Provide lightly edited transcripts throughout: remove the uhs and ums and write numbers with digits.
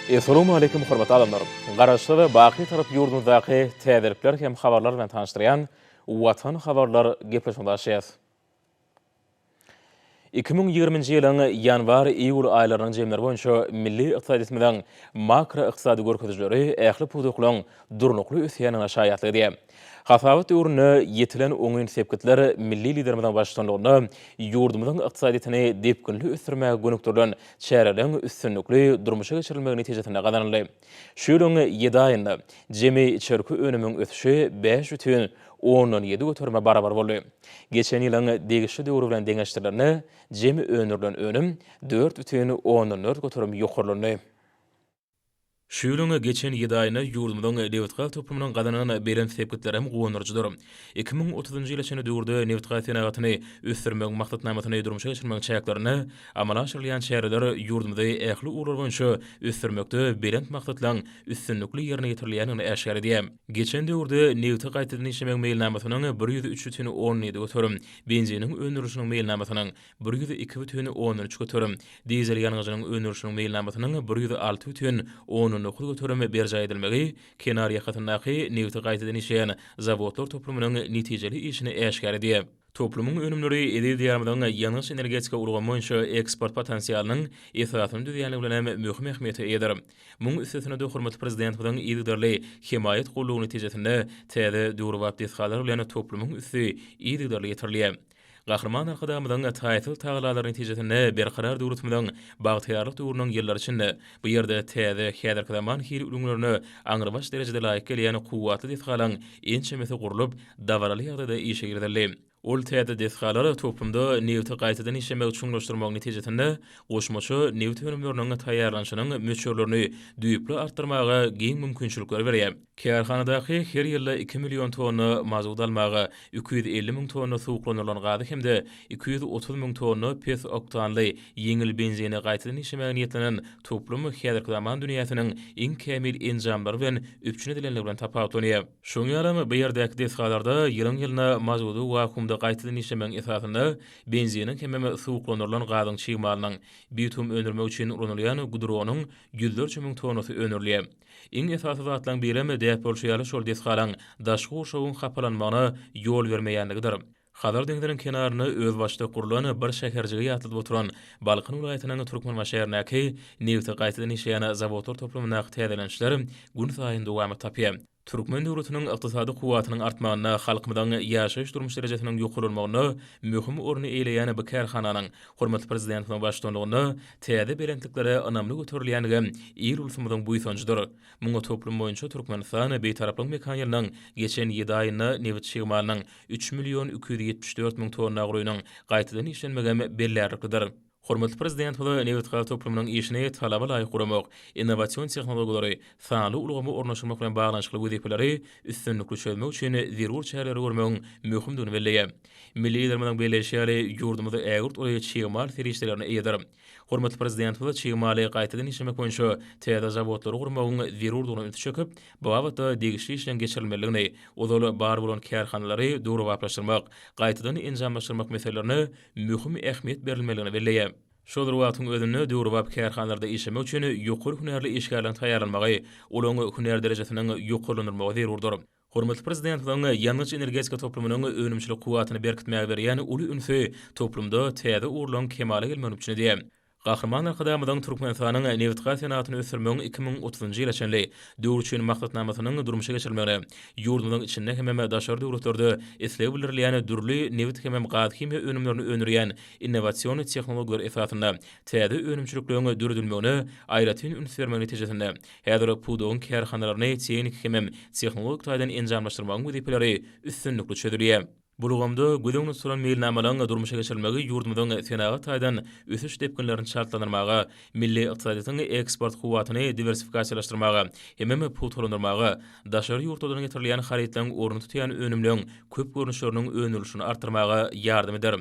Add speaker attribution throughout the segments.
Speaker 1: Essalawmaleýkim hormatly adamlar! Garaşsyz we baky Tarap ýurdumyzdaky täzelikler hem habarlar bilen tanyşdyrýan Watan habarlar gepleşigimizi açýas. 2020-nji ýylyň ýanwar-iýul aýlarynyň jemleri boýunça milli ykdysadyýetimiziň makroykdysady görkezijileri ähli pudaklaryň durnukly ösýändigine şaýatlyk edýär. Hasabat döwründe ýetilen oňyn sepgitler milli Liderimiziň baştutanlygynda ýurdumyzyň ykdysadyýetini depginli ösdürmäge gönükdirilen çäreleriň üstünlikli durmuşa geçirilmegi netijesinde gazanyldy. Şu ýylyň ýedi aýynda jemi içerki önümiň ösüşi 5,7 göterime barabar boldy. Geçen ýylyň degişli döwri bilen deňeşdirilende, jemi öndürilen önüm 4,4 göterim ýokarlandy. Şu ýylyň geçen ýedi aýynda ýurdumyzyň nebitgaz toplumynyň gazanan belent sepgitleri hem guwandyryjydyr. 2030-njy ýyla çenli döwürde nebitgaz senagatyny ösdürmegiň maksatnamasyny durmuşa geçirmegiň çäklerinde amala aşyrylýan çäreler ýurdumyzy ähli ugurlar boýunça ösdürmekde belent maksatlaryň üstünlikli ýerine ýetirilýändigini äşgär edýär. Geçen döwürde nebiti gaýtadan işlemegiň meýilnamasynyň 103 bütin 17 göterim, benziniň öndürilişiniň meýilnamasynyň 102 bütin 13 göterim, dizel ýangyjynyň öndürilişiniň meýilnamasynyň 106 bütin 9 göterim berjaý edilmegi kenar ýakasyndaky nebiti gaýtadan işleýän zawodlar toplumynyň netijeli işini äşgär edýär. Toplumyň önümleri eziz Diýarymyzyň ýangyç-energetika ulgamy boýunça eksport potensialynyň esasyny düzýänligi bilen hem möhüm ähmiýete eýedir. Muň üstesine-de hormatly Prezidentimiziň yzygiderli hemaýat goldawy netijesinde täze döwrebap desgalar bilen toplumyň üsti yzygiderli ýetirilýär. Gahryman Arkadagymyzyň taýsyz tagallalary netijesinde Berkarar döwletimiziň bagtyýarlyk döwrüniň ýyllary içinde bu ýerde täze, häzirki zaman hil ülňülerine aňrybaş derejede laýyk gelýän kuwwatly desgalaryň ençemesi gurlup, dabaraly ýagdaýda işe girizildi. Ol täze desgalar toplumda nebiti gaýtadan işlemegi çuňlaşdyrmagyň netijesinde goşmaça nebit önümleriniň taýýarlanyşynyň möçberlerini düýpli artdyrmaga giň mümkinçilikleri berýär. Kärhanadaky her ýylda iki million tonna mazut almaga, 250 müň tonna suwuklandyrylan gazy hem-de 230 müň tonna pes oktanly ýeňil benzini gaýtadan işlemäge niýetlenen toplum häzirki zaman dünýäsiniň iň kämil enjamlary bilen üpjün edilenligi bilen tapawutlanýar. Şonuň ýalam bu ýerdäki desgalarda ýylyň-ýylyna mazudy wakuumda gaýtadan işlemegiň esasynda benziniň hemem suwuklandyrylan gazyň çig malynyň, bitum öndürmek üçin ulanylýan gudronyň ýüzlerçe müň tonnasy öndürilýär. Iň esasy zatlaryň birem däp bolşy ýaly şol desgalaň daşky gurşawyň hapalanmagyna ýol bermeýänligidir. Hazar deňziniň kenarynda özbaşdak gurlan bir şäherjigi ýatladyp oturan Balkan welaýatynyň Türkmenbaşy şäherindäki nebiti gaýtadan işleýän zawodlar toplumyndaky täzelenişler günsaýyn dowamat tapýar. Türkmen döwletiniň ykdysady kuwwatynyň artmagynda, halkymyzyň ýaşaýyş-durmuş derejesiniň ýokarlanmagynda möhüm orny eýeleýän bu kärhananyň hormatly Prezidentimiziň baştutanlygynda täze belentliklere ynamly göterilýändigi il-ulsumyzyň buýsanjydyr. Muňa toplum boýunça Türkmenistan Bitaraplyk mekan ýylynyň geçen ýedi aýynda nebit çig malynyň üç million 274 müň tonna golaýynyň gaýtadan işlenmegem bellärliklidir. Hormatly Prezidentimiz nebitgaz toplumynyň işini talaba laýyk guramak, innowasion tehnologiýalary, sanly ulgamy ornaşdyrmak bilen baglanyşykly wezipeleri üstünlikli çözmek üçin zerur çäreleri görmegiň möhümdigini belleýär. Milli Liderimiziň belleýşi ýaly, ýurdumyz ägirt uly çig mal serişdelerine eýedir. Hormatly Prezidentimiz çig maly gaýtadan işlemek boýunça täze zawodlary gurmagyň zerurdygyna ünsi çekip, bu babatda degişli işleň geçirilmelidigini, ozal bar bolan kärhanalary döwrebaplaşdyrmak, gaýtadan enjamlaşdyrmak meselelerine möhüm ähmiýet berilmelidigini belleýär. Şol bir wagtyň özünde döwrebap kärhanalarda işlemek üçin ýokary hünärli işgärleriň taýýarlanmagy, olaryň hünär derejesiniň ýokarlandyrylmagy zerurdyr. Hormatly Prezidentimiziň ýangyç-energetika toplumynyň önümçilik kuwwatyny berkitmäge berýän uly ünsi toplumda täze ugurlaryň kemala gelmegini üpjün edýär. Gahryman Arkadagymyzyň Türkmenistanyň nebitgaz senagatyny ösdürmegiň 2030-njy ýyla çenli döwür üçin maksatnamasynyň durmuşa geçirilmegine, ýurdumyzyň içinde hemem daşary döwletlerde isleg bildirilýän dürli nebit hemem gaz-himiýa önümlerini öndürýän innowasion tehnologiýalar esasynda täze önümçilikleriň döredilmegine aýratyn üns bermegi netijesinde häzir pudagyň kärhanalaryny tehniki hemem tehnologik taýdan enjamlaşdyrmagyň wezipeleri üstünlikli çözülýär. Bu ulgamda göz öňünde tutulan meýilnamalaryň durmuşa geçirilmegi ýurdumyzyň senagat taýdan ösüş depginlerini çaltlandyrmaga, milli ykdysadyýetiň eksport kuwwatyny diwersifikasiýalaşdyrmaga hemem pugtalandyrmaga, daşary ýurtlardan getirilýän harytlaryň ornuny tutýan önümleň köp görnüşleriniň öndürilişini artdyrmaga ýardam eder.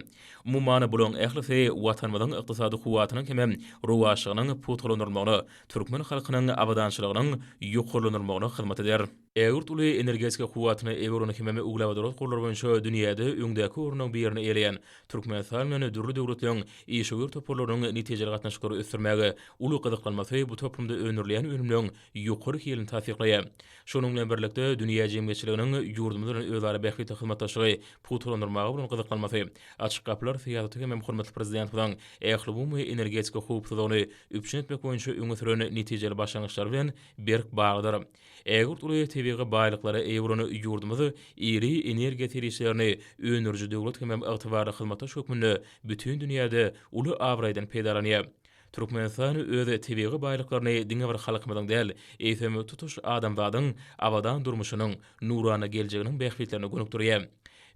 Speaker 1: Umuman, bularyň ählisi Watanymyzyň ykdysady kuwwatynyň hemem rowaçlygynyň pugtalandyrylmagyna, türkmen halkynyň abadançylygynyň ýokarlandyrylmagyna hyzmat eder. Ägirt uly energetika kuwwatyna eýe bolan hemem uglewodorod gorlary boýunça dünýäde öňdäki orunlaryň birini eýeleýän Türkmenistan bilen dürli döwletleriň işewür toparlarynyň netijeli gatnaşyklary ösdürmäge uly gyzyklanmasy bu toplumda öndürilýän önümleriň ýokary hilini tassyklaýar. Şonuň bilen birlikde, dünýä jemgyýetçiliginiň ýurdumyz bilen özara bähbitli hyzmatdaşlygy pugtalandyrmaga bolan gyzyklanmasy, Açyk gapylar syýasaty hemem hormatly Prezidentimiziň ählumumy energetika howpsuzlygyny üpjün etmek boýunça öňe süren netijeli başlangyçlary bilen berk baglydyr. Ägirt uly tebigy baýlyklara eýe bolan ýurdumyz iri energiýa serişdelerini öndüriji döwlet hemem ygtybarly hyzmatdaş hökmünde bütin dünýäde uly abraýdan peýdalanýar. Türkmenistan öz tebigy baýlyklaryny diňe bir halkymyzyň däl, eýsem, tutuş adamzadyň abadan durmuşynyň, nurana geljeginiň bähbitlerine gönükdirýär.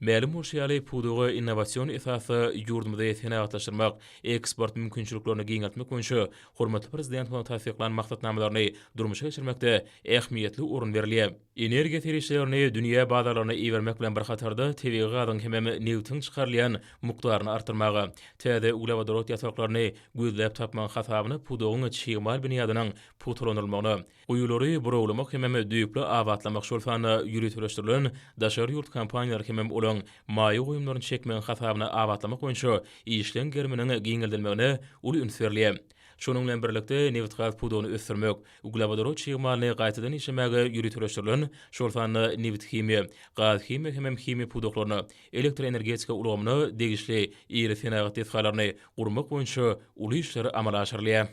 Speaker 1: Mälim bolşy ýaly, pudaga innowasion esasda ýurdumyzy senagatlaşdyrmak, eksport mümkinçiliklerini giňeltmek boýunça hormatly Prezidentimiziň tassyklan maksatnamalaryny durmuşa geçirmekde ähmiýetli orun berilýär. Energiýa serişdelerini dünýä bazarlaryna ibermek bilen bir hatarda, tebigy gazyň hemem nebtiň çykarylýan mukdaryny artdyrmaga, täze uglewodorod ýataklaryny gözläp tapmagyň hasabyna pudagyň çig mal binýadynyň pugtalandyrylmagyna, Guýulary burawlamak hemem düýpli abatlamak, şol sanda ýöriteleşdirilen daşary ýurt kompaniýalary hemem olaň maýa goýumlaryny çekmegiň hasabyna abatlamak boýunça işleň geriminiň giňeldilmegine uly üns berilýär. Şonuň bilen birlikde, nebitgaz pudagyny ösdürmek, uglewodorod çig malyny gaýtadan işlemäge ýöriteleşdirilen, şol sanda nebithimiýa, gazhimiýa hemem himiýa pudaklaryna, elektroenergetika ulgamyna degişli iri senagat desgalaryny gurmak boýunça uly işler amala aşyrylýar.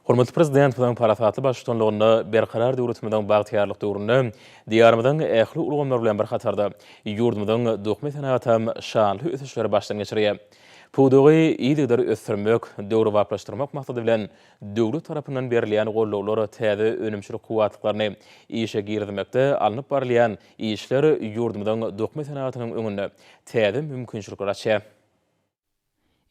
Speaker 1: Hormatly Prezidentimiziň parasatly baştutanlygynda Berkarar döwletimiziň bagtyýarlyk döwründe Diýarymyzyň ähli ulgamlary bilen bir hatarda, ýurdumyzyň dokma senagatam şanly ösüşleri başdan geçirýär. Pudagy yzygider ösdürmek, döwrebaplaşdyrmak maksady bilen, döwlet tarapyndan berilýän goldawlar täze önümçilik kuwwatlyklaryny işe girizmekde alnyp barylýan işler ýurdumyzyň dokma senagatynyň öňünde täze mümkinçilikleri açýar.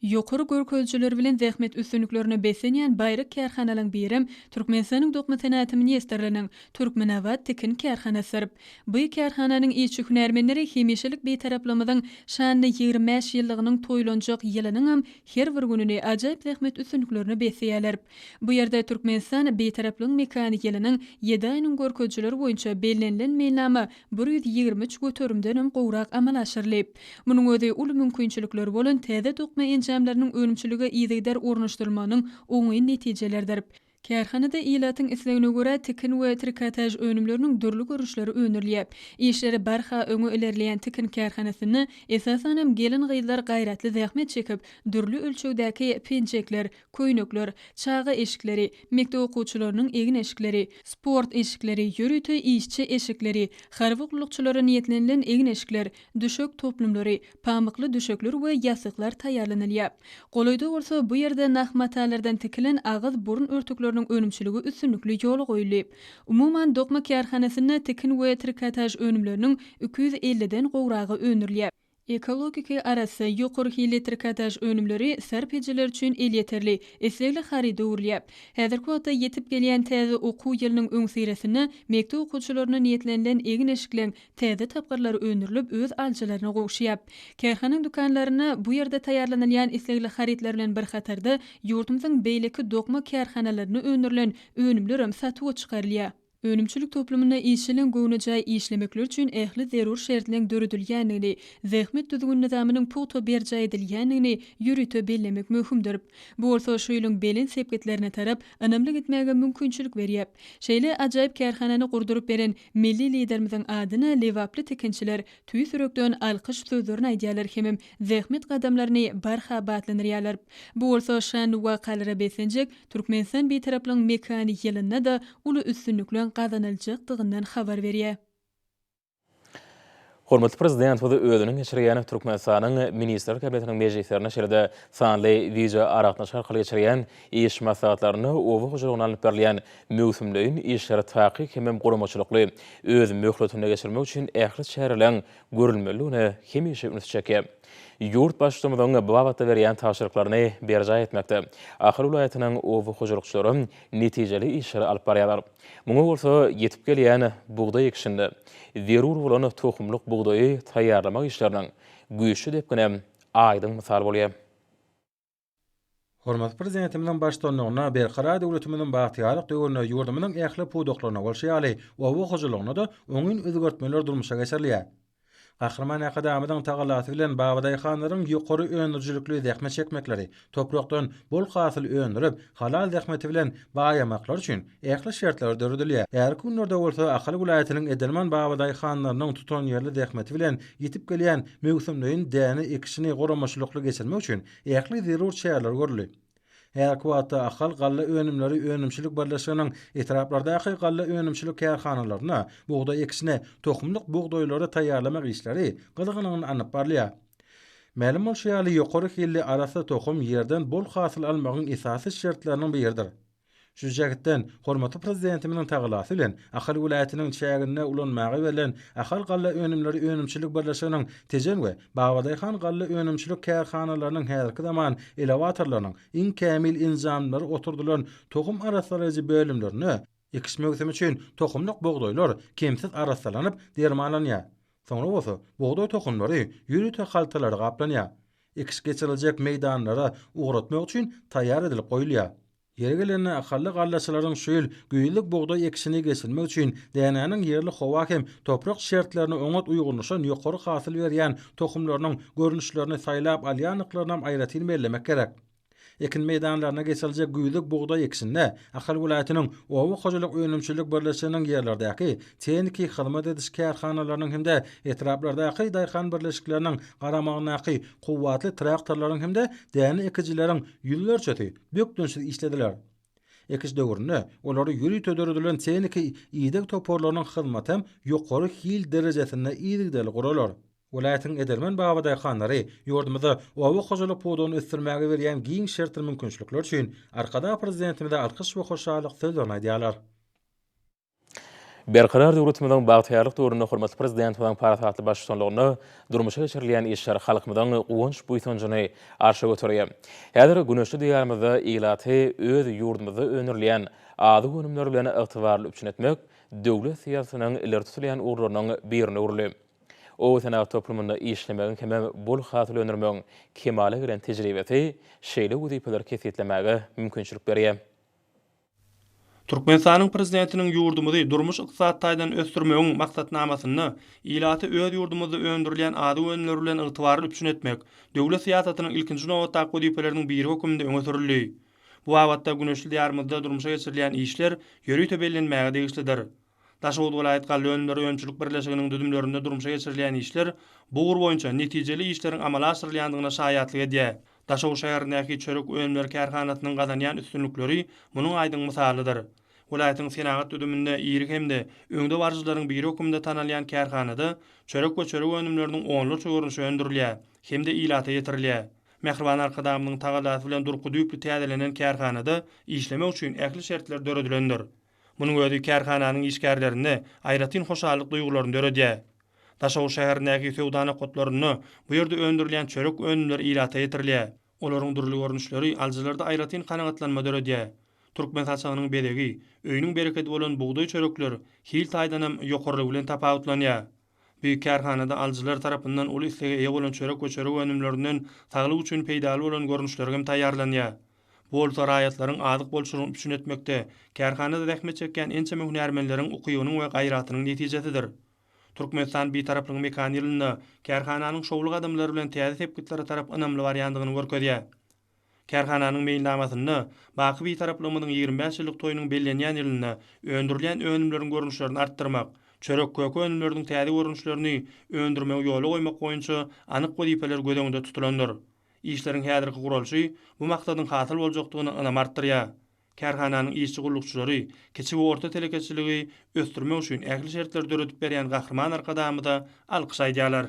Speaker 2: Ýokary görkezijiler bilen zähmet üstünliklerine beslenýän baýrak kärhanalaryň birem Türkmenistanyň Dokma senagaty ministrliginiň Türkmenabat tikin kärhanasydyr. Bu kärhananyň işçi-hünärmenleri hemişelik Bitaraplygymyzyň şanly 25 ýyllygynyň toýlanjak ýylynyňam her bir gününi ajaýyp zähmet üstünliklerine besleýärler. Bu ýerde Türkmenistan Bitaraplygyň mekany ýylynyň ýedi aýynyň görkezijileri boýunça bellenilen meýilnama 123 göterimdenem gowrak amala aşyryldy. Munuň özi uly mümkinçilikleri bolan täze dokma enjamlarynyň önümçilige yzygider ornaşdyrylmagynyň oňyn netijeleridir. Kärhanada ilatyň islegine görä tikin we trikotaž önümleriniň dürli görnüşleri öndürilýär. Işleri barha öňe ilerleýän tikin kärhanasynda esasanam gelin-gyzlar gaýratly zähmet çekip, dürli ölçegdäki penjekler, köýnekler, çaga eşikleri, mekdep okuwçylarynyň egin-eşikleri, sport eşikleri, ýörite işçi eşikleri, harby gullukçylara niýetlenilen egin-eşikler, düşek toplumlary, pamykly düşekler we ýassyklar taýýarlanylýar. Golaýda bolsa bu ýerde nah matalardan tikilen agyz-burun örtükleriniň önümçiligi üstünlikli ýola goýuldy. Umuman, dokma kärhanasynda tikin we trikotaž önümleriniň 250-den gowragy öndürilýär. Ekologiki arassa, ýokary hilli trikotaž önümleri sarp edijiler üçin elýeterli, islegli haryda öwrülýär. Häzirki wagtda ýetip gelýän täze okuw ýylynyň öňüsyrasynda mekdep okuwçylaryna niýetlenilen egin-eşikleň täze tapgyrlary öndürilip, öz alyjylaryna gowuşýar. Kärhanaň dükanlarynda bu ýerde taýýarlanylýan islegli harytlar bilen bir hatarda, ýurdumyzyň beýleki dokma kärhanalarynda öndürilen önümlerem satuwa çykarylýar. Önümçilik toplumynda işçileň göwnejaý işlemekleri üçin ähli zerur şertleň döredilýändigini, zähmet düzgün-nyzamynyň pugta berjaý edilýändigini ýörite bellemek möhümdir. Bu bolsa şu ýylyň belent sepgitlerine tarap ynamly gitmäge mümkinçilik berýär. Şeýle ajaýyp kärhanany gurduryp beren milli Liderimiziň adyna lebaply tikinçiler tüýs ýürekden alkyş sözlerini aýdýarlar hemem zähmet gadamlaryny barha batlandyrýarlar. Bu bolsa şanly wakalara beslenjek Türkmenistan Bitaraplygyň mekany ýylynda-da uly üstünlikleň gazanyljakdygyndan habar berýär.
Speaker 1: Hormatly Prezidentimiz özüniň geçirýän Türkmenistanyň Ministrler Kabinetiniň mejlislerinde, şeýle-de sanly wideoaragatnaşyk arkaly geçirýän iş maslahatlarynda oba hojalygynda alnyp barylýan möwsümleýin işleri takyk hemem guramaçylykly, öz möhletinde geçirmek üçin ähli çäreleriň görülmelidigine hemişe üns çekýär. Ýurt Baştutanymyzyň bu babatda berýän tabşyryklaryny berjaý etmekde Ahal welaýatynyň oba hojalykçylary netijeli işleri alyp barýarlar. Muňa bolsa ýetip gelýän bugdaý ekişinde zerur bolan tohumlyk bugdaýy taýýarlamak işleriniň güýçli depgini aýdyň mysal bolýar.
Speaker 3: Hormatly Prezidentimiziň baştutanlygynda Berkarar döwletimiziň bagtyýarlyk döwründe ýurdumyzyň ähli pudaklarynda bolşy ýaly, oba hojalygynda-da oňyn özgertmeler durmuşa geçirilýär. Gahryman Arkadagymyzyň tagallasy bilen babadaýhanlaryň ýokary öndürijilikli zähmet çekmekleri, toprakdan bol hasyl öndürip, halal zähmeti bilen baýamaklary üçin ähli şertler döredilýär. Häzirki günlerde bolsa Ahal welaýatynyň edermen babadaýhanlarynyň tutanýerli zähmeti bilen ýetip gelýän möwsümleýin däne ekişini guramaçylykly geçirmek üçin ähli zerur çäreler görüldi. Häzirki wagtda Ahal galla önümleri önümçilik birleşiginiň etraplardaky galla önümçilik kärhanalarynda bugdaý ekişine tohumlyk bugdaýlary taýýarlamak işleri gyzgalaňly alnyp barylýar. Mälim bolşy ýaly, ýokary hilli arassa tohum ýerden bol hasyl almagyň esasy şertleriniň biridir. Şu jähtden, hormatly Prezidentimiziň tagallasy bilen, Ahal welaýatynyň çäginde ulanmaga berlen Ahal galla önümleri önümçilik birleşiginiň Tejen we Babadaýhan galla önümçilik kärhanalarynyň häzirki zaman elewatorlarynyň iň kämil enjamlary oturdylan tohum arassalaýjy bölümlerinde ekiş möwsümi üçin tohumlyk bugdaýlar kemsiz arassalanyp, dermanlanýar. Soňra bolsa bugdaý tohumlary ýörite haltalara gaplanýar. Ekiş geçiriljek meýdanlara ugratmak üçin taýýar edilip goýulýar. Ýeri gelende, ahally gallaçylaryň şu ýyl güýzlük bugdaý ekişini geçirmek üçin dänäniň ýerli howa hem toprak şertlerine oňat uýgunlaşan ýokary hasyl berýän tohumlarynyň görnüşlerini saýlap alýandyklarynam aýratyn bellemek gerek. Ekin meýdanlaryna geçiriljek güýzlük bugdaý ekişinde Ahal welaýatynyň Oba hojalyk önümçilik birleşiginiň ýerlerdäki tehniki hyzmat ediş kärhanalarynyň hem-de etraplardaky daýhan birleşikleriniň garamagyndaky kuwwatly traktorlaryň hem-de däne ekijileriň ýüzlerçesi bökdençsiz işlediler. Ekiş döwründe olara ýörite döredilen tehniki ideg toparlarynyň hyzmaty hem ýokary hil derejesinde yzygiderli guralar. Welaýatyň edermen babadaýhanlary ýurdumyzda oba hojalyk pudagyny ösdürmäge berýän giň şertdir mümkinçilikler üçin Arkadag Prezidentimize alkyş we hoşallyk sözlerini aýdýarlar.
Speaker 1: Berkarar döwletimiziň bagtyýarlyk döwründe hormatly Prezidentimiziň parasatly baştutanlygynda durmuşa geçirilýän işler halkymyzyň guwanç-buýsanjyny arşa göterýär. Häzir güneşli Diýarymyzda ilaty öz ýurdumyzda öndürilýän azyk önümleri bilen ygtybarly üpjün etmek döwlet syýasatynyň ileri tutulýan ugurlarynyň birine öwrüldi. Oba senagat toplumynda işlemegiň hemem bol hasyl öndürmegiň kemala gelen tejribesi şeýle wezipeleri kesgitlemäge mümkinçilik berýär.
Speaker 4: Türkmenistanyň Prezidentiniň ýurdumyzy durmuş-ykdysady taýdan ösdürmegiň Maksatnamasynda ilaty öz ýurdumyzda öndürilýän azyk önümleri bilen ygtybarly üpjün etmek döwlet syýasatynyň ilkinji nobatdaky wezipeleriniň biri hökmünde öňe sürüldi. Bu babatda güneşli Diýarymyzda durmuşa geçirilýän işler ýörite bellenmäge degişlidir. Daşoguz welaýat galla önümleri önümçilik birleşiginiň düzümlerinde durmuşa geçirilýän işler bu ugur boýunça netijeli işleriň amala aşyrylýandygyna şaýatlyk edýär. Daşoguz şäherindäki çörek önümleri kärhanasynyň gazanýan üstünlikleri munuň aýdyň mysalydyr. Welaýatyň senagat düzüminde iri hem-de öňdebaryjylaryň biri hökmünde tanalýan kärhanada çörek we çörek önümleriniň onlarça görnüşi öndürilýär hem-de ilata ýetirilýär. Mähriban Arkadagymyzyň tagallasy bilen durky düýpli täzelenen kärhanada işlemek üçin ähli şertler döredilendir. Munuň özi kärhananyň işgärlerinde aýratyn hoşallyk duýgularyny döredýär. Daşoguz şäherindäki söwda nokatlarynda bu ýerde öndürilýän çörek önümleri ilata ýetirilýär. Olaryň dürli görnüşleri alyjylarda aýratyn kanagatlanma döredýär. Türkmen saçagynyň bezegi, öýüniň berekedi bolan bugdaý çörekler hil taýdanam ýokarylygy bilen tapawutlanýar. Bu kärhanada alyjylar tarapyndan uly islege eýe bolan çörek we çörek önümlerinden saglyk üçin peýdaly bolan görnüşleri hem taýýarlanýar. Bu bolsa raýatlaryň azyk bolçulygyny üpjün etmekde kärhanada zähmet çekýän ençeme hünärmenleriň ukybynyň we gaýratynyň netijesidir. Türkmenistan Bitaraplygyň mekany ýylynda kärhananyň şowly gadamlar bilen täze sepgitlere tarap ynamly barýandygyny görkezýär. Kärhananyň meýilnamasynda baky Bitaraplygymyzyň 25 ýyllyk toýunyň bellenýän ýylynda öndürilýän önümleriň görnüşlerini artdyrmak, çörek, köke önümleriniň täze görnüşlerini öndürmegi ýola goýmak boýunça anyk wezipeler göz öňünde tutulandyr. Işleriň häzirki guralyşy bu maksadyň hasyl boljakdygyna ynamy artdyrýar. Kärhananyň işçi-gullukçylary kiçi we orta telekeçiligi ösdürmek üçin ähli şertleri döredip berýän Gahryman Arkadagymyza alkyş aýdýarlar.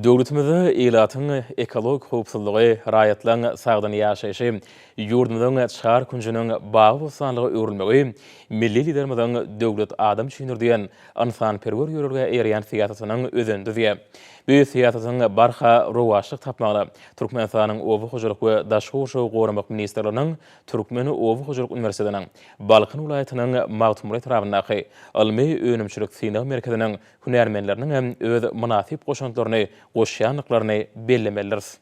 Speaker 1: Döwletimizde ilatyň ekologik howpsuzlygy, raýatlaryň sagdyn ýaşaýşy, ýurdumyzyň çar künjüniň bagy-bossanlyga öwrülmegi milli Liderimiziň Döwlet adam üçindir diýen ynsanperwer ýörelgä eýerýän syýasatynyň özenini düzýär. Bu syýasatyň barha rowaçlyk tapmagyna Türkmenistanyň Oba hojalyk we daşky gurşawy goramak ministrliginiň Türkmen oba hojalyk uniwersitetiniň Balkan welaýatynyň Magtymguly etrabyndaky Ylmy-önümçilik synag merkeziniň hünärmenleriniň hem öz mynasyp goşantlaryny goşýandyklaryny bellemelidiris.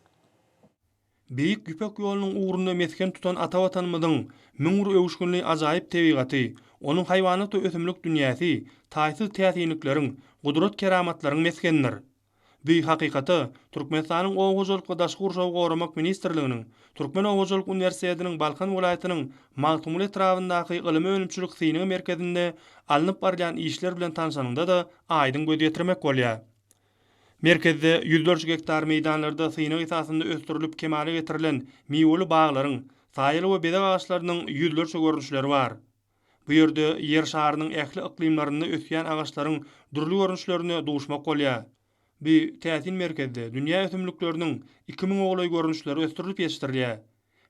Speaker 4: Beýik Ýüpek ýolunyň ugrunda mesgen tutan ata Watanymyzyň 1001 öwüşginli ajaýyp tebigaty, onuň haýwanat we ösümlik dünýäsi taýsyz täsinlikleriň, gudrat-keramatlaryň mesgenidir. Bu hakykata Türkmenistanyň Oba hojalyk we daşky gurşawy goramak ministrliginiň Türkmen oba hojalyk uniwersitetiniň Balkan welaýatynyň Magtymguly etrabyndaky ylmy-önümçilik synag merkezinde alnyp barylýan işler bilen tanşanyňda-da aýdyň göz ýetirmek bolýar. Merkezde ýüzlerçe gektar meýdanlarda synag esasynda ösdürilip kemala getirilen miweli baglaryň, saýaly we bezeg agaçlarynyň ýüzlerçe görnüşleri bar. Bu ýerde Ýer şarynyň ähli yklymlarynda ösýän agaçlaryň dürli görnüşlerine duşmak bolýar. Bu täsin merkezde dünýä ösümlikleriniň iki müňe golaý görnüşleri ösdürilip ýetişdirilýär.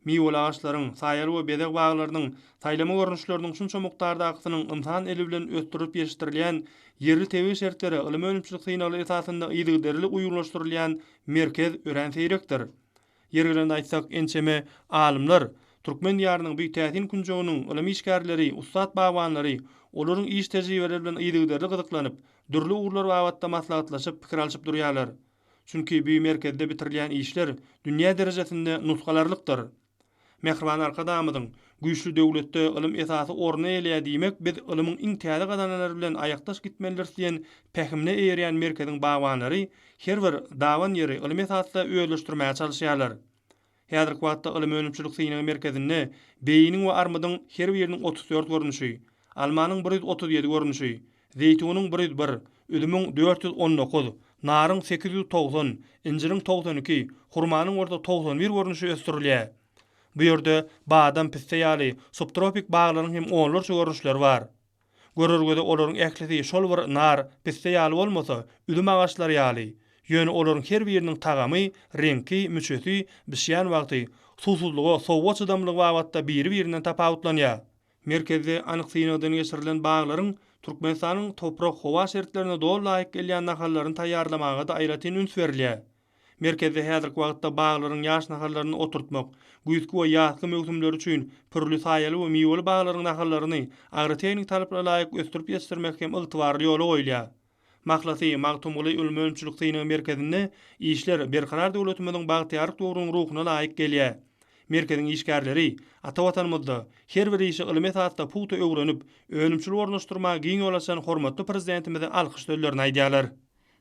Speaker 4: Miweli agaçlaryň, saýaly we bezeg baglarynyň saýlama görnüşleriniň şunça mukdardakysynyň ynsan eli bilen ösdürilip ýetişdirilýän ýerli tebigy şertlere ylmy-önümçilik synaglary esasynda yzygiderli uýgunlaşdyrylýan merkez örän seýrekdir. Ýeri gelende aýtsak, ençeme alymlar türkmen Diýarynyň bu täsin künjeginiň ylym işgärleri, ussat bagbanlary, olaryň iş tejribeleri bilen yzygiderli gyzyklanyp, dürli ugurlar babatda maslahatlaşyp, pikir alşyp durýarlar. Çünki bu merkezde bitirilýän işler dünýä derejesinde nusgalarlykdyr. Mähriban Arkadagymyzyň, Güýçli döwletde ylym esasy orny eýeleýär diýmek, biz ylymyň iň täze gazananlary bilen aýakdaş gitmelidiris diýen pähimine eýerýän merkeziň bagbanlary her bir daban ýeri ylmy esasda özleşdirmäge çalyşýarlar. Häzirki wagtda ylym-önümçilik synag merkezinde beýiniň we armydyň her biriniň 34 görnüşi, almanyň 137 görnüşi, zeýtunyň 101, üzümiň 419, naryň 890, injiriň 92, hurmanyň bolsa 91 görnüşi ösdürilýär. Bu ýerde badam, pisse ýaly subtropik baglaryň hem onlarça görnüşleri bar. Görer göze olaryň ählisi şol bir nar, pisse ýaly bolmasa, üzüm agaçlary ýaly. Ýöne olaryň her biriniň tagamy, reňki, müçesi, bişýän wagty, suwsuzlyga, sowuga çydamlygy babatda biri-birinden tapawutlanýar. Merkezde anyk synagdan geçirilen baglaryň Türkmenistanyň toprak-howa şertlerine doly laýyk gelýän nahallaryny taýýarlamaga-da aýratyn üns berilýär. Merkezde häzirki wagtda baglaryň ýaş nahallaryny oturtmak, güýzki we ýazky möwsümleri üçin pürli, saýaly we miweli baglaryň nahallaryny agrotehniki talaplara laýyk ösdürip ýetişdirmek hem ygtybarly ýola goýulýar. Mahlasy, Magtymguly ylmy-önümçilik synag merkezinde işler Berkarar döwletimiziň bagtyýarlyk döwrüniň ruhuna laýyk gelýär. Merkeziň işgärleri ata Watanymyzda her bir işi ylmy esasda pugta öwrenip, önümçilige ornaşdyrmaga giň ýol açan hormatly Prezidentimize alkyş sözlerini aýdýarlar.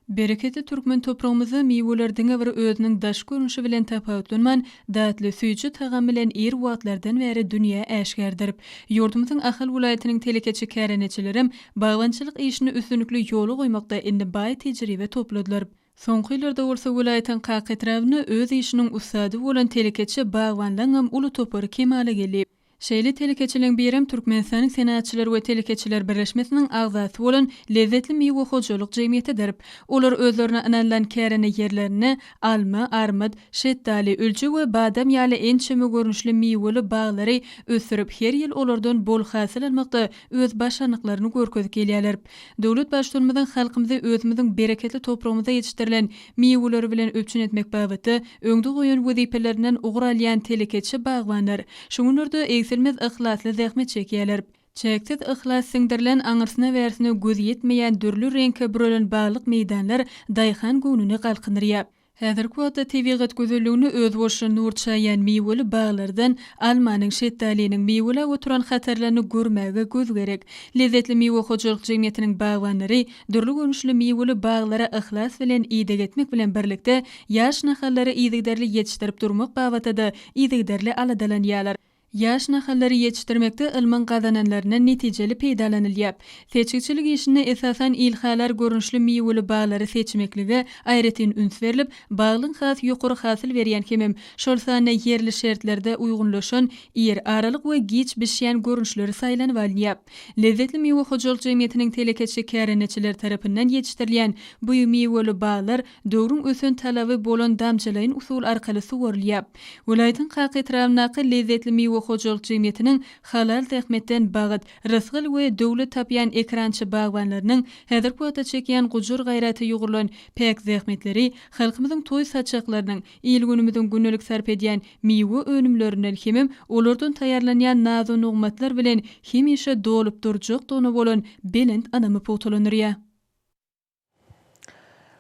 Speaker 2: Bereketli türkmen topragymyzda miweler diňe bir özüniň daş görnüşi bilen tapawutlanman, datly, süýji tagamy bilen ir wagtlardan bäri dünýä äşgärdir. Ýurdumyzyň Ahal welaýatynyň telekeçi kärendeçilerem bagbançylyk işini üstünlikli ýola goýmakda indi baý tejribe topladylar. Soňky ýyllarda bolsa welaýatyň Kaka etrabynda öz işiniň ussady bolan telekeçi bagbanlaryňam uly topary kemala geldi. Şeýle telekeçiligiň birem Türkmenistanyň Senagatçylar we telekeçiler birleşmesiniň agzasy bolan Lezzetli miwe hojalyk jemgyýetidir. Olar özlerine ynanylan kärende ýerlerinde alma, armyt, şetdaly, ülje we badam ýaly ençeme görnüşli miweli baglary ösdürip, her ýyl olardan bol hasyl almakda öz başarnyklaryny görkezip gelýärler. Döwlet Baştutanymyzyň halkymyzy özümiziň bereketli topragymyzda ýetişdirilen miweleri bilen üpjün etmek babatda öňde goýan wezipelerinden ugur alýan telekeçi bagbanlar şu günlerde egsilmez yhlasly zähmet çekýärler. Çäksiz yhlas siňdirilen, aňyrsyna-bärsine göz ýetmeýän dürli reňke bürelen baglyk meýdanlar daýhan göwnüni galkyndyrýar. Häzirki wagtda tebigat gözelligine özboluşly nur çaýýan miweli baglardan almanyň, şetdalynyň miweläp oturan hatarlaryny görmäge göz gerek. Lezzetli miwe hojalyk jemgyýetiniň bagbanlary dürli görnüşli miweli baglara yhlas bilen ideg etmek bilen birlikde, ýaş nahallary yzygiderli ýetişdirip durmak babatda-da yzygiderli aladalanýarlar. Ýaş nahallary ýetişdirmekde ylmyň gazananlaryndan netijeli peýdalanylýar. Seçgiçilik işinde esasan ilhalar görnüşli miweli baglary seçmeklige aýratyn üns berlip, baglyň has ýokary hasyl berýän hemem şol sanda ýerli şertlerde uýgunlaşan ir, aralyk we giç bişýän görnüşleri saýlanyp alynýar. Lezzetli miwe hojalyk jemgyýetiniň telekeçi kärendeçileri tarapyndan ýetişdirilýän bu miweli baglar döwrüň ösen talaby bolan damjalaýyn usul arkaly suwarylýar. Welaýatyň Kaka etrabyndaky Lezzetli miwe hojalyk jemgyýetiniň halal zähmetden bagyt, rysgal we döwlet tapýan ekerançy bagbanlarynyň häzirki wagtda çekýän gujur-gaýrata ýugrulan päk zähmetleri halkymyzyň toý saçaklarynyň, il-günümiziň gündelik sarp edýän miwe önümlerinden hemem olardan taýýarlanýan nazu-nygmatlar bilen hemişe dolup durjakdygyna bolan belent ynamy pugtalandyrýar.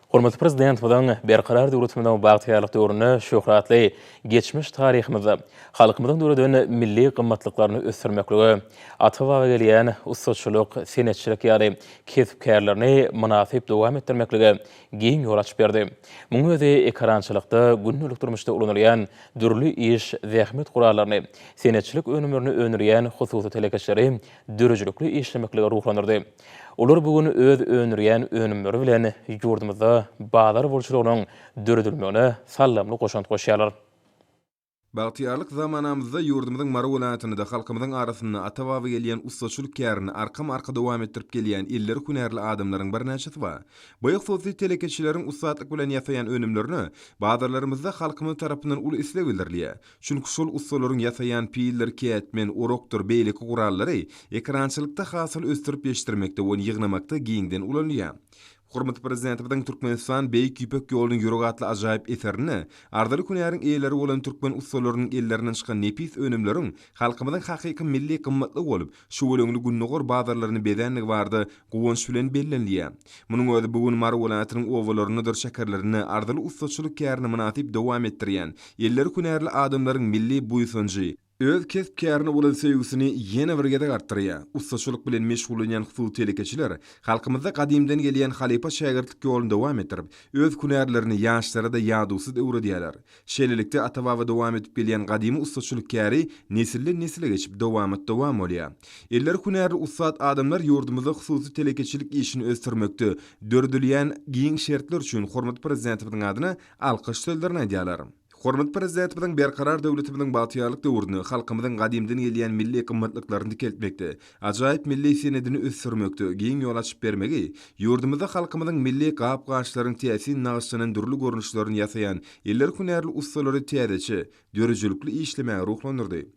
Speaker 1: Hormatly Prezidentimiziň Berkarar döwletimiziň bagtyýarlyk döwründe şöhratly geçmiş taryhymyzda halkymyzyň döreden milli gymmatlyklaryny ösdürmeklige, ata-baba gelýän ussaçylyk, senetçilik ýaly kesp-kärlerini mynasyp dowam etdirmeklige giň ýol açyp berdi. Munuň özi ekerançylykda, gündelik durmuşda ulanylýan dürli iş, zähmet gurallaryny, senetçilik önümlerini öndürýän hususy telekeçileri döredijilikli işlemeklige ruhlandyrdy. Olar bu gün öz öndürýän önümleri bilen ýurdumyzda bazar bolçulygynyň döredilmegine saldamly goşant goşýarlar.
Speaker 5: Bagtyýarlyk zamanamyzda ýurdumyzyň Mary welaýatynda-da halkymyzyň arasynda ata-baba gelýän ussaçylyk kärini arkama-arka dowam etdirip gelýän elleri hünärli adamlaryň birnäçesi bar. Bu hususy telekeçileriň ussatlyk bilen ýasaýan önümlerine bazarlarymyzda halkymyz tarapyndan uly isleg bildirilýär. Çünki şol ussalaryň ýasaýan pildir, kätmen, orakdyr beýleki gurallary ekerançylykda hasyl ösdürip ýetişdirmekde we ýygnamakda giňden ulanylýar. Hormatly Prezidentimiziň Türkmenistan, Beýik Ýüpek ýolunyň ýüregi atly ajaýyp eserinde arzyly hünäriň eýeleri bolan türkmen ussalarynyň ellerinden çykan nepis önümleriň halkymyzyň hakyky milli gymmatlygy bolup, şüweleňli gündogar bazarlaryny bezändigi barada guwanç bilen bellenilýär. Munuň özi bu gün Mary welaýatynyň obalaryndadyr şäherlerinde arzyly ussaçylyk kärini mynasyp dowam etdirýän, elleri hünärli adamlaryň milli buýsanjy, öz kesp-kärine bolan söýgüsini ýene bir gezek artdyrýar. Ussaçylyk bilen meşgullanýan hususy telekeçiler halkymyzda gadymdan gelýän halypa-şägirtlik ýoluny dowam etdirip, öz hünärlerini ýaşlara-da ýadawsyz öwredýärler. Şeýlelikde, ata-baba dowam edip gelýän gadymy ussaçylyk käri nesilden-nesile geçip, dowamat-dowam bolýar. Elleri hünärli ussat adamlar ýurdumyzda hususy telekeçilik işini ösdürmekde döredilýän giň şertler üçin hormatly Prezidentimiziň adyna alkyş sözlerini aýdýarlar. Hormatly Prezidentimiziň Berkarar döwletimiziň bagtyýarlyk döwründe halkymyzyň gadymdan gelýän milli gymmatlyklaryny dikeltmekde, ajaýyp milli senedini ösdürmekde giň ýol açyp bermegi ýurdumyzda halkymyzyň milli gap-gaçlaryň täsin nagyşlanan dürli görnüşlerini ýasaýan elleri hünärli ussalary täzeçe, döredijilikli işlemäge ruhlandyrdy.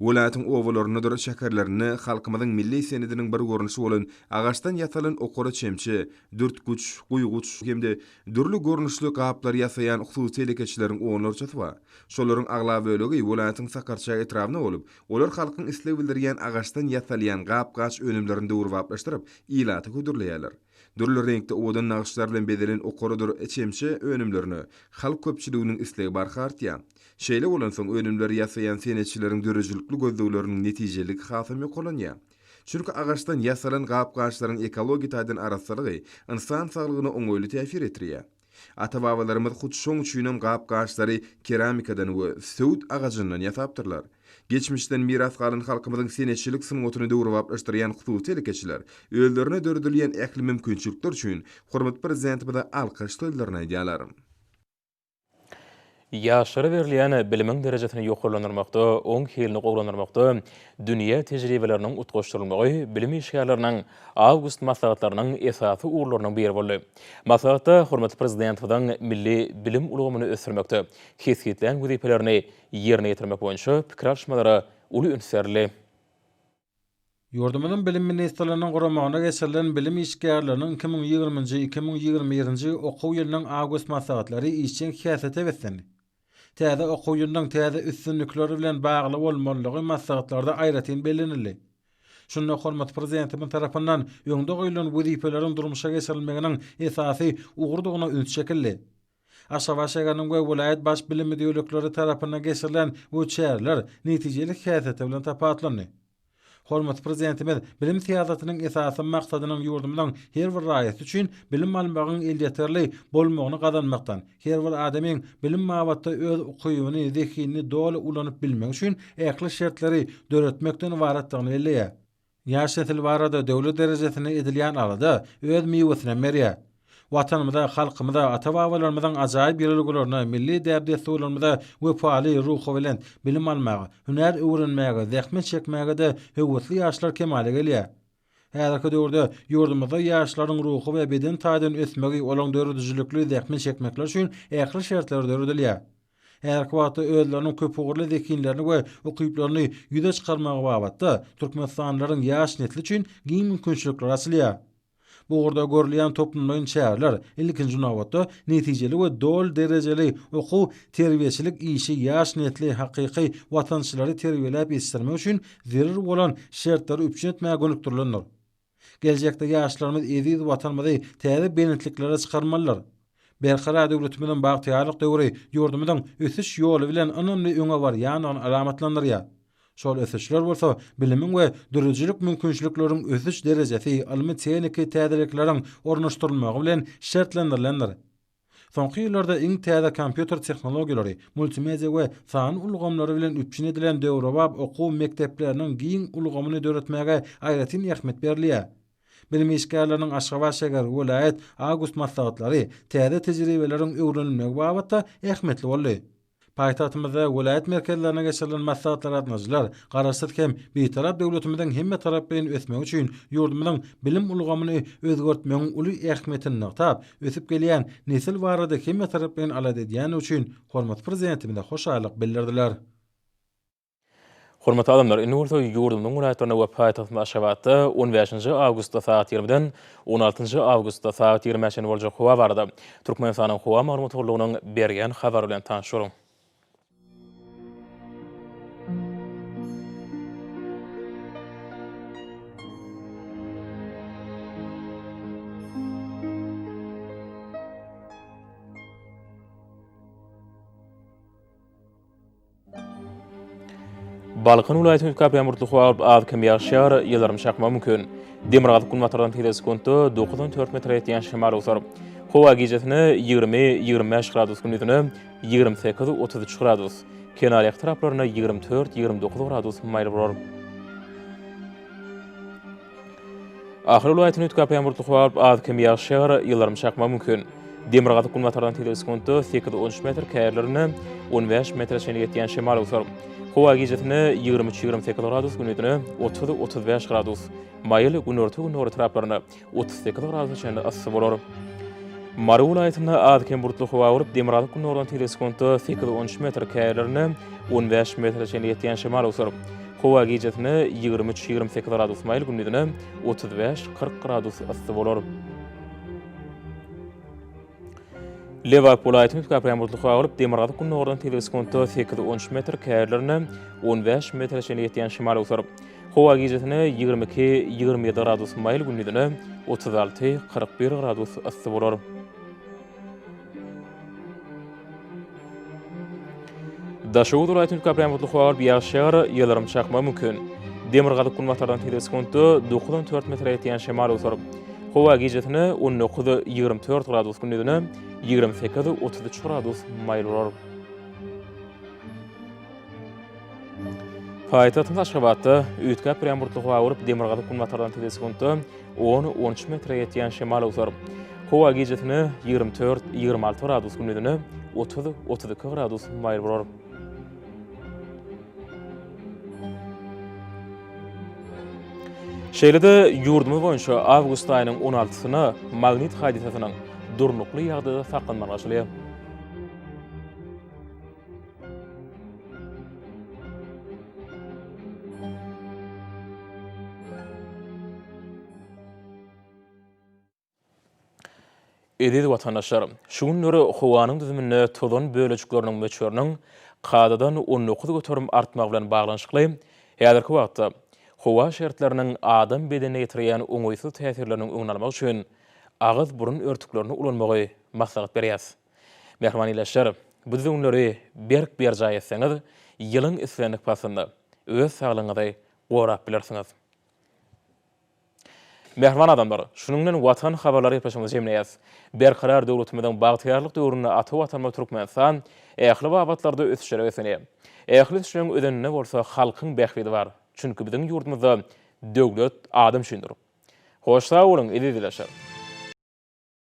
Speaker 5: Welaýatyň obalaryndadyr şäherlerinde halkymyzyň milli senediniň bir görnüşi bolan agaçdan ýasalan okara çemçe, dürtgüç, guýguç hem-de dürli görnüşli gaplary ýasaýan hususy telekeçileriň onlarçasy bar. Şolaryň aglaba bölegi welaýatyň Sakarçäge etrabynda bolup, olar halkyň isleg bildirýän agaçdan ýasalýan gap-gaç önümlerini döwrebaplaşdyryp, ilata hödürleýärler. Dürli reňkde owadan nagyşlar bilen bezelen okaradyr çemçe önümlerine halk köpçüliginiň islegi barha artýar. Şeýle bolansoň, önümleri ýasaýan senetçileriň döredijilikli gözlegleriniň netijeliligi hasam ýokarlanýar. Çünki agaçdan ýasalan gap-gaçlaryň ekologiýa taýdan arassalygy ynsan saglygyna oňaýly täsir ýetirýär. Ata-babalarymyz hut şoň üçinem gap-gaçlary keramikadan we söwüt agajyndan ýasapdyrlar. Geçmişden miras galan halkymyzyň senetçilik sungatyny döwrebaplaşdyrýan hususy telekeçiler özlerine döredilýän ähli mümkinçilikler üçin hormatly Prezidentimize alkyş sözlerini aýdýarlar.
Speaker 1: Ýaşlara berilýän bilimiň derejesini ýokarlandyrmakda, oň hilini gowulandyrmakda dünýä tejribeleriniň utgaşdyrylmagy bilim işgärleriniň awgust maslahatlarynyň esasy ugurlarynyň biri boldy. Maslahatda hormatly Prezidentimiziň milli bilim ulgamyny ösdürmekde kesgitlän wezipelerini ýerine ýetirmek boýunça pikir alyşmalara uly üns berildi.
Speaker 3: Ýurdumyzyň Bilim ministrliginiň guramagynda geçirilen bilim işgärleriniň 2020-nji, 2021-nji okuw ýylynyň awgust maslahatlary işjeň häsiýete beslendi. Täze okuw ýylynyň täze üstünlikleri bilen bagly bolmalydygy maslahatlarda aýratyn bellenildi. Şunda hormatly Prezidentimiz tarapyndan öňde goýlan wezipeleriň durmuşa geçirilmeginiň esasy ugurdygyna üns çekildi. Aşgabat şäheriniň we welaýat baş bilim müdirlikleri tarapyndan geçirilen bu çäreler netijeli häsiýeti bilen tapawutlandy. Hormatly Prezidentimiz bilim syýasatynyň esasy maksadynyň ýurdumyzyň her bir raýaty üçin bilim almagyň elýeterli bolmagyny gazanmakdan, her bir adamyň bilim babatda öz ukybyny, zehinini doly ulanyp bilmegi üçin ähli şertleri döretmekden ybaratdygyny belleýär. Ýaş nesil barada döwlet derejesinde edilýän alada öz miwesinem berýär. Watanymyza, halkymyza, ata-babalarymyzyň ajaýyp ýörelgelerine, milli däp-dessurlarymyza wepaly, ruhubelent, bilim almaga, hünär öwrenmäge, zähmet çekmäge-de höwesli ýaşlar kemala gelýär. Häzirki döwürde ýurdumyzda ýaşlaryň ruhy we beden taýdan ösmegi, olaryň döredijilikli zähmet çekmekleri üçin ähli şertler döredilýär. Häzirki wagtda özleriniň köpugurly zehinlerini we ukyplaryny ýüze çykarmagy babatda türkmenistanlylaryň ýaş nesli üçin giň mümkinçilikler açylýar. Bu ugurda görülýän toplumlaýyn çäreler, ilkinji nobatda, netijeli we doly derejeli okuw-terbiýeçilik işi ýaş nesli hakyky watançylary terbiýeläp ýetişdirmek üçin zerur bolan şertleri üpjün etmäge gönükdirilendir. Geljekde ýaşlarymyz eziz Watanymyzy täze belentliklere çykarmalydyr. Berkarar döwletimiziň bagtyýarlyk döwri ýurdumyzyň ösüş ýoly bilen ynamly öňe barýandygyny alamatlandyrýar. Şol ösüşler bolsa bilimiň we döredijilik mümkinçilikleriň ösüş derejesi, ylmy-tehniki täzelikleriň ornaşdyrylmagy bilen şertlendirilendir. Soňky ýyllarda iň täze kompýuter tehnologiýalary, multimedia we sanly ulgamlary bilen üpjün edilen döwrebap okuw mekdepleriniň giň ulgamyny döretmäge aýratyn ähmiýet berilýär. Bilim işgärleriniň Aşgabat şäher, welaýat, awgust maslahatlary täze tejribeleriň öwrenilmegi babatda ähmiýetli boldy. Paýtagtymyzda welaýat merkezlerinde geçirilen maslahatlara gatnaşyjylar Garaşsyz hem Bitarap döwletimiziň hemmetaraplaýyn ösmegi üçin ýurdumyzyň bilim ulgamyny özgertmegiň uly ähmiýetini nygtap, ösüp gelýän nesil barada hemmetaraplaýyn alada edýändigi üçin hormatly Prezidentimize hoşallyk bildirdiler.
Speaker 1: Hormatly adamlar, indi bolsa ýurdumyzyň welaýatlarynda we paýtagtymyz Aşgabatda on bäşinji awgustda sagat ýigrimiden on altynjy awgustda sagat ýigrimä çenli boljak howa barada Türkmenistanyň Howa maglumat gullugynyň berýän habary bilen tanyş boluň. Balkan welaýatynyň üýtgäp ýagmurly howa bolup, az-kem ýagyş ýagar, ýyldyrym çakmagy mümkin. Demirgazyk-günbatardan tizligi sekuntda 9-14 metre ýetýän şemal öwser. Howa gijesine 20, 25 gradus, gündizine 28, 33 gradus, kenarýaka taraplarynda 24, 29 gradus maýyl bolar. Ahal welaýatynda üýtgäp ýagmurly howa bolup, az-kem ýagyş ýagar, ýyldyrym çakmagy mümkin. Demirgazyk-günbatardan tizligi sekuntda sekiz-on üç metr, käýerlerinde on bäş metre çenli ýetýän şemal öwser. Howa gijesine 23, 28 gradus, gündizine 30, 35 gradus, maýyl günorta-gündogar etraplarynda 38 gradusa çenli yssy bolar. Mary welaýatynda az-kem bulutly howa bolup, demirgazyk-gündogardan tizligi sekuntda sekiz-on üç metr, käýerlerinde on bäş metre çenli ýetýän şemal öwser. Howa gijesine 23, 28 gradus maýyl, gündizine 35, 40 gradus yssy bolar. Lebap welaýatynyň üýtgäp bulutly howa bolup, demirgazyk-gündogardan tizligi sekuntda sekiz, on üç metr, käýerlerinde on bäş metre çenli ýetýän şemal öwser. Howa gijesine 22, 27 gradus maýyl, gündizine 36, 41 gradus yssy bolar. Daşoguz welaýatynyň üýtgäp bulutly howa bolup, ýagyş ýagar, ýyldyrym çakmagy mümkin. Demirgazyk-günbatardan tizligi sekuntda 9-14 metre ýetýän şemal öwser. Howa gijesine 19, 24 gradus, gündizine 28, 33 gradus maýyl bolar. Paýtagtymyz Aşgabatda üýtgäp durýan bulutly howa bolup, demirgazyk-günbatardan tizligi sekuntda on, on üç metre ýetýän şemal öwser. Howa gijesine 24, 26 gradus, gündizine 30, 32 gradus maýyl bolar. Şeýle-de ýurdumyz boýunça awgust aýynyň on altysyna magnit hadysasynyň durnukly ýagdaýda saklanmagy garaşylýar. Eziz watandaşlar, şu günler howanyň düzüminde tozan bölejikleriniň möçberiniň kadadan 19% artmagy bilen baglanyşykly, häzirki wagtda howa şertleriniň adam bedenine ýetirýän oňaýsyz täsirleriniň öňüni almak üçin agyz-burun örtüklerini ulanmagy maslahat berýäris. Mähriban ildeşler, bu düzgünleri berk berjaý etseňiz, ýylyň islendik paslynda öz saglygyňyzy gorap bilersiňiz. Mähriban adamlar, şunuň bilen Watan habarlary gepleşigimizi jemleýäris. Berkarar döwletimiziň bagtyýarlyk döwründe ata Watanymyz Türkmenistan ähli babatlarda ösüşlere beslenýär. Ähli ösüşleriň özeninde bolsa halkyň bähbidi bar. Çünki biziň ýurdumyzda döwlet adam üçindir. Hoş sag boluň, eziz ildeşler!